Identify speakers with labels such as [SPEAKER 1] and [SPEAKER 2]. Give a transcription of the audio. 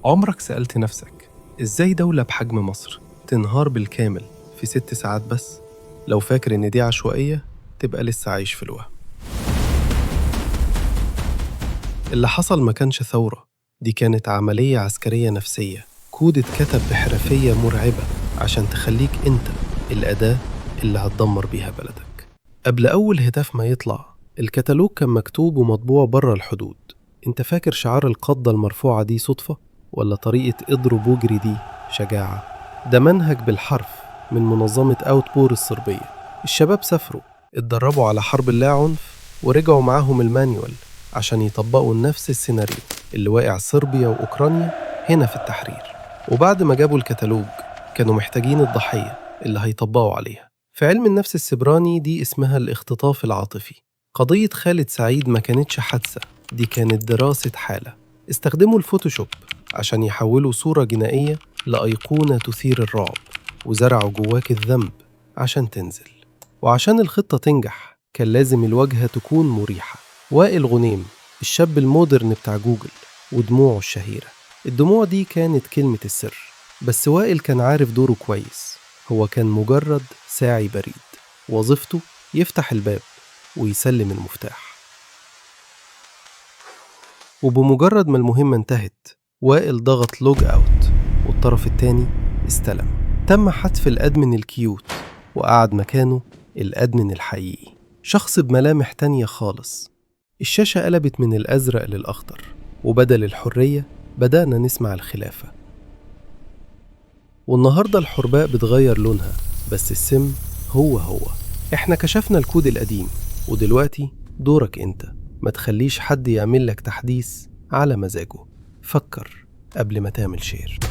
[SPEAKER 1] عمرك سألت نفسك إزاي دولة بحجم مصر تنهار بالكامل في 6 ساعات بس؟ لو فاكر إن دي عشوائية تبقى لسه عايش في الوهم. اللي حصل ما كانش ثورة، دي كانت عملية عسكرية نفسية، كود اتكتب بحرفية مرعبة عشان تخليك أنت الأداة اللي هتدمر بيها بلدك. قبل أول هتاف ما يطلع، الكتالوج كان مكتوب ومطبوع بره الحدود. انت فاكر شعار القبضة المرفوعة دي صدفة؟ ولا طريقة اضرب واجري دي شجاعة؟ ده منهج بالحرف من منظمة أوتبور الصربية. الشباب سافروا اتدربوا على حرب اللاعنف ورجعوا معاهم ال manual عشان يطبقوا نفس السيناريو اللي واقع صربيا وأوكرانيا هنا في التحرير. وبعد ما جابوا الكتالوج كانوا محتاجين الضحية اللي هيطبقوا عليها. في علم النفس السبراني دي اسمها الاختطاف العاطفي. قضية خالد سعيد ما كانتش حادثة، دي كانت دراسة حالة. استخدموا الفوتوشوب عشان يحولوا صورة جنائية لأيقونة تثير الرعب، وزرعوا جواك الذنب عشان تنزل. وعشان الخطة تنجح كان لازم الواجهة تكون مريحة. وائل غنيم، الشاب ال modern بتاع جوجل، ودموعه الشهيرة. الدموع دي كانت كلمة السر، بس وائل كان عارف دوره كويس. هو كان مجرد ساعي بريد، وظيفته يفتح الباب ويسلم المفتاح. وبمجرد ما المهمة انتهت، وائل ضغط log out والطرف التاني استلم. تم حذف ال admin ال cute وقعد مكانه ال admin الحقيقي، شخص بملامح تانية خالص. الشاشة قلبت من الأزرق للأخضر، وبدل الحرية بدأنا نسمع الخلافة. والنهاردة الحرباء بتغير لونها، بس السم هو هو. احنا كشفنا الكود القديم، ودلوقتي دورك انت. ما تخليش حد يعمل لك تحديث على مزاجه. فكر قبل ما تعمل share.